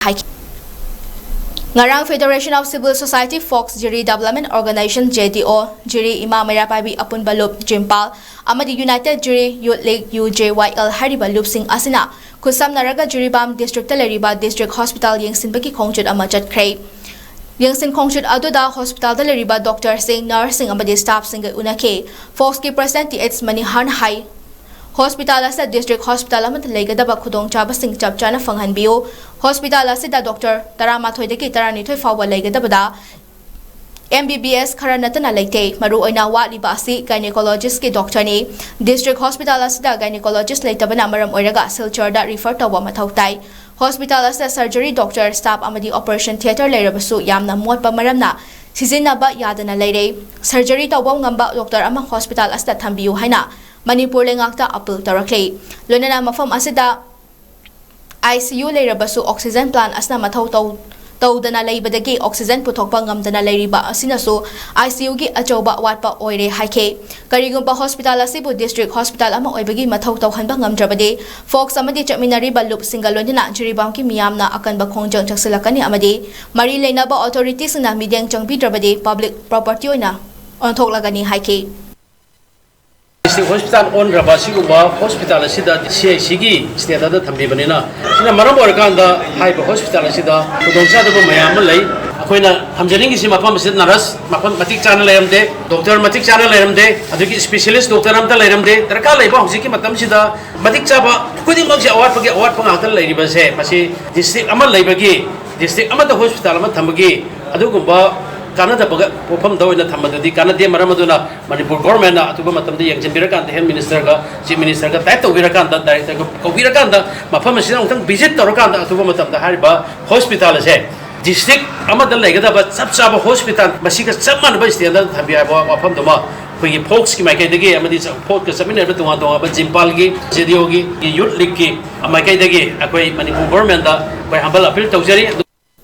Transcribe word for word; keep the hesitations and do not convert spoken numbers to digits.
ꯍꯥꯏꯈꯤ꯫ ꯉꯔꯥꯡ Federation of Civil Society Folks Jiri Development Organization, J D O, ꯖꯤꯔꯤ ꯏꯃꯥ ꯃꯩꯔꯥ ꯄꯥꯏꯕꯤ ꯑꯄꯨꯟꯕ ꯂꯨꯞ ꯖꯤꯝꯄꯥꯜ ꯑꯃꯗꯤ United Jiri Youth League, U J Y L, ꯍꯥꯏꯔꯤꯕ ꯂꯨꯞꯁꯤꯡ ꯑꯁꯤꯅ ꯈꯨꯠꯁꯝꯅꯔꯒ ꯖꯤꯔꯤꯕꯥꯝ ꯗꯤꯁꯇ꯭ꯔꯤꯛꯇ ꯂꯩꯔꯤꯕ ꯗꯤꯁꯇ꯭ꯔꯤꯛ ꯍꯣꯁꯄꯤꯇꯥꯜ ꯌꯦꯡꯁꯤꯟꯕꯒꯤ ꯈꯣꯡꯆꯠ ꯑꯃ ꯆꯠꯈ꯭ꯔꯦ꯫ ꯌꯦꯡꯁꯤꯟ ꯈꯣꯡꯆꯠ ꯑꯗꯨꯗ ꯍꯣꯁꯄꯤꯇꯥꯜꯗ ꯂꯩꯔꯤꯕ ꯗꯣꯛꯇꯔꯁꯤꯡ, ꯅꯔꯁꯁꯤꯡ ꯑꯃꯗꯤ ꯁ꯭ꯇꯥꯐꯁꯤꯡꯒ ꯎꯅꯈꯤ꯫ ꯐꯣꯛꯁꯀꯤ ꯄ꯭ꯔꯁꯤꯗꯦꯟꯠ ꯇꯤ ꯑꯩꯆ ꯃꯅꯤꯍꯥꯔꯅ ꯍꯥꯏ, ꯍꯣꯁꯄꯤꯇꯥꯜ ꯑꯁꯤꯗ ꯗꯤꯁꯇ꯭ꯔꯤꯛ ꯍꯣꯁꯄꯤꯇꯥꯜ ꯑꯃꯠꯇ ꯂꯩꯒꯗꯕ ꯈꯨꯗꯣꯡꯆꯥꯕꯁꯤꯡ ꯆꯞ ꯆꯥꯅ ꯐꯪꯍꯟꯕꯤꯌꯨ꯫ ꯍꯣꯁꯄꯤꯇꯥꯜ ꯑꯁꯤꯗ ꯗꯣꯛꯇꯔ ꯇꯔꯥꯃꯥꯊꯣꯏꯗꯒꯤ ꯇꯔꯥꯅꯤꯊꯣꯏ ꯐꯥꯎꯕ ꯂꯩꯒꯗꯕꯗ ꯑꯦꯝ ꯕꯤ ꯕꯤ ꯑꯦꯁ ꯈꯔ ꯅꯠꯇꯅ ꯂꯩꯇꯦ꯫ ꯃꯔꯨꯑꯣꯏꯅ ꯋꯥꯠꯂꯤꯕ ꯑꯁꯤ ꯒꯥꯏꯅꯤꯀꯣꯂꯣꯖꯤꯁ꯭ꯠꯀꯤ ꯗꯣꯛꯇꯔꯅꯤ꯫ ꯗꯤꯁꯇ꯭ꯔꯤꯛ ꯍꯣꯁꯄꯤꯇꯥꯜ ꯑꯁꯤꯗ ꯒꯥꯏꯅꯤꯀꯣꯂꯣꯖꯤꯁ꯭ꯠ ꯂꯩꯇꯕꯅ ꯃꯔꯝ ꯑꯣꯏꯔꯒ ꯁꯤꯜꯆꯔꯗ ꯔꯤꯐꯔ ꯇꯧꯕ ꯃꯊꯧ ꯇꯥꯏ꯫ ꯍꯣꯁꯄꯤꯇꯥꯜ ꯑꯁꯤꯗ ꯁꯔꯖꯔꯤ ꯗꯣꯛꯇꯔ, ꯁ꯭ꯇꯥꯐ ꯑꯃꯗꯤ ꯑꯣꯄꯔꯦꯁꯟ ꯊꯤꯌꯦꯇꯔ ꯂꯩꯔꯕꯁꯨ ꯌꯥꯝꯅ ꯃꯣꯠꯄ ꯃꯔꯝꯅ ꯁꯤꯖꯤꯟꯅꯕ ꯌꯥꯗꯅ ꯂꯩꯔꯦ꯫ ꯁꯔꯖꯔꯤ ꯇꯧꯕ ꯉꯝꯕ ꯗꯣꯛꯇꯔ ꯑꯃ ꯍꯣꯁꯄꯤꯇꯥꯜ ꯑꯁꯤꯗ ꯊꯝꯕꯤꯌꯨ ꯍꯥꯏꯅ ꯃꯅꯤꯄꯨꯔ ꯂꯩꯉꯥꯛꯇ ꯑꯄꯤꯜ ꯇꯧꯔꯛꯂꯤ꯫ ꯂꯣꯏꯅꯅ ꯃꯐꯝ ꯑꯁꯤꯗ ꯑꯥꯏ ꯁꯤ ꯌꯨ ꯂꯩꯔꯕꯁꯨ ꯑꯣꯛꯁꯤꯖꯦꯟ ꯄ꯭ꯂꯥꯟꯠ ꯑꯁꯤꯅ ꯃꯊꯧ ꯇꯧ-, ꯇꯧꯗꯅ ꯂꯩꯕꯗꯒꯤ ꯑꯣꯛꯁꯤꯖꯦꯟ ꯄꯨꯊꯣꯛꯄ ꯉꯝꯗꯅ ꯂꯩꯔꯤꯕ ꯑꯁꯤꯅꯁꯨ ꯑꯥꯏ ꯁꯤ ꯌꯨꯒꯤ ꯑꯆꯧꯕ ꯑꯋꯥꯠꯄ ꯑꯣꯏꯔꯦ ꯍꯥꯏꯈꯤ꯫ ꯀꯔꯤꯒꯨꯝꯕ ꯍꯣꯁꯄꯤꯇꯥꯜ ꯑꯁꯤꯕꯨ ꯗꯤꯁꯇ꯭ꯔꯤꯛ ꯍꯣꯁꯄꯤꯇꯥꯜ ꯑꯃ ꯑꯣꯏꯕꯒꯤ ꯃꯊꯧ ꯇꯧꯍꯟꯕ ꯉꯝꯗ꯭ꯔꯕꯗꯤ ꯐꯣꯛꯁ ꯑꯃꯗꯤ ꯆꯠꯃꯤꯟꯅꯔꯤꯕ ꯂꯨꯞꯁꯤꯡꯒ ꯂꯣꯏꯅꯅ ꯖꯤꯔꯤꯕꯥꯝꯒꯤ ꯃꯤꯌꯥꯝꯅ ꯑꯀꯟꯕ ꯈꯣꯡꯖꯪ ꯆꯪꯁꯤꯜꯂꯛꯀꯅꯤ ꯑꯃꯗꯤ ꯃꯔꯤ ꯂꯩꯅꯕ ꯑꯣꯊꯣꯔꯤꯇꯤꯁꯤꯡꯅ ꯃꯤꯠꯌꯦꯡ ꯆꯪꯕꯤꯗ꯭ꯔꯕꯗꯤ ꯄꯕ꯭ꯂꯤꯛ ꯄ꯭ꯔꯣꯄꯔꯇꯤ ꯑꯣꯏꯅ ꯑꯣꯟꯊꯣꯛꯂꯒꯅꯤ ꯍꯥꯏꯈꯤ꯫ ꯗꯤꯁꯇ꯭ꯔꯤꯛ ꯍꯣꯁꯄꯤꯇꯥꯜ ꯑꯣꯟꯈ꯭ꯔꯕ ꯑꯁꯤꯒꯨꯝꯕ ꯍꯣꯁꯄꯤꯇꯥꯜ ꯑꯁꯤꯗ ꯁꯤ ꯑꯥꯏ ꯁꯤꯒꯤ ꯁ꯭ꯇꯦꯇꯁꯇ ꯊꯝꯕꯤꯕꯅꯤꯅ, ꯁꯤꯅ ꯃꯔꯝ ꯑꯣꯏꯔꯀꯥꯟꯗ ꯍꯥꯏꯔꯤꯕ ꯍꯣꯁꯄꯤꯇꯥꯜ ꯑꯁꯤꯗ ꯈꯨꯗꯣꯡꯆꯥꯗꯕ ꯃꯌꯥꯝ ꯑꯃ ꯂꯩ꯫ ꯑꯩꯈꯣꯏꯅ ꯊꯝꯖꯅꯤꯡꯉꯤꯁꯤ, ꯃꯐꯝ ꯑꯁꯤꯗ ꯅꯔꯁ ꯃꯐꯝ ꯃꯇꯤꯛ ꯆꯥꯅ ꯂꯩꯔꯝꯗꯦ, ꯗꯣꯛꯇꯔ ꯃꯇꯤꯛ ꯆꯥꯅ ꯂꯩꯔꯝꯗꯦ, ꯑꯗꯒꯤ ꯁ꯭ꯄꯦꯁꯤꯌꯦꯂꯤꯁ꯭ꯠ ꯗꯣꯛꯇꯔ ꯑꯝꯇ ꯂꯩꯔꯝꯗꯦ꯫ ꯗꯔꯀꯥꯔ ꯂꯩꯕ ꯍꯧꯖꯤꯛꯀꯤ ꯃꯇꯝꯁꯤꯗ ꯃꯇꯤꯛ ꯆꯥꯕ ꯈꯨꯗꯤꯡꯃꯛꯁꯦ ꯑꯋꯥꯠꯄꯒꯤ ꯑꯋꯥꯠꯄ ꯉꯥꯛꯇ ꯂꯩꯔꯤꯕꯁꯦ, ꯃꯁꯤ ꯗꯤꯁꯇ꯭ꯔꯤꯛ ꯑꯃ ꯂꯩꯕꯒꯤ, ꯗꯤꯁꯇ꯭ꯔꯤꯛ ꯑꯃꯗ ꯍꯣꯁꯄꯤꯇꯥꯜ ꯑꯃ ꯊꯝꯕꯒꯤ ꯑꯗꯨꯒꯨꯝꯕ ꯀꯥꯟꯅꯗꯕ ꯋꯥꯐꯝꯗ ꯑꯣꯏꯅ ꯊꯝꯕꯗꯨꯗꯤ ꯀꯥꯟꯅꯗꯦ꯫ ꯃꯔꯝ ꯑꯗꯨꯅ ꯃꯅꯤꯄꯨꯔ ꯒꯣꯔꯃꯦꯟꯅ ꯑꯊꯨꯕ ꯃꯇꯝꯗ ꯌꯦꯡꯁꯤꯟꯕꯤꯔꯀꯥꯟꯗ, ꯍꯦꯜꯊ ꯃꯤꯅꯤꯁꯇꯔꯒ ꯆꯤꯐ ꯃꯤꯅꯤꯁꯇꯔꯒ ꯇꯥꯏꯞ ꯇꯧꯕꯤꯔꯀꯥꯟꯗ, ꯗꯥꯏꯔꯦꯛꯇꯔꯒ ꯀꯧꯕꯤꯔꯀꯥꯟꯗ, ꯃꯐꯝ ꯑꯁꯤꯗ ꯑꯃꯨꯛꯇꯪ ꯚꯤꯖꯤꯠ ꯇꯧꯔꯀꯥꯟꯗ ꯑꯊꯨꯕ ꯃꯇꯝꯗ ꯍꯥꯏꯔꯤꯕ ꯍꯣꯁꯄꯤꯇꯥꯜ ꯑꯁꯦ ꯗꯤꯁꯇ꯭ꯔꯤꯛ ꯑꯃꯗ ꯂꯩꯒꯗꯕ ꯆꯞ ꯆꯥꯕ ꯍꯣꯁꯄꯤꯇꯥꯜ, ꯃꯁꯤꯒ ꯆꯞ ꯃꯥꯟꯅꯕ ꯁ꯭ꯇꯦꯟꯗꯔꯗ ꯊꯝꯕꯤꯌꯨ ꯍꯥꯏꯕ ꯋꯥꯐꯝꯗꯨꯃ ꯑꯩꯈꯣꯏꯒꯤ ꯐꯣꯛꯁꯀꯤ ꯃꯥꯏꯀꯩꯗꯒꯤ ꯑꯃꯗꯤ ꯐꯣꯛꯁꯀ ꯆꯠꯃꯤꯟꯅꯔꯤꯕ ꯇꯣꯉꯥꯟ ꯇꯣꯉꯥꯟꯕ ꯖꯤꯝꯄꯥꯜꯒꯤ, ꯖꯦ ꯗꯤ ꯑꯣꯒꯤ, ꯌꯨꯠ ꯂꯤꯒꯀꯤ ꯃꯥꯏꯀꯩꯗꯒꯤ ꯑꯩꯈꯣꯏ ꯃꯅꯤꯄꯨꯔ ꯒꯣꯔꯃꯦꯟꯗ ꯑꯩꯈꯣꯏ ꯍꯝꯕꯜ ꯑꯄꯤꯜ ꯇꯧꯖꯔꯤ꯫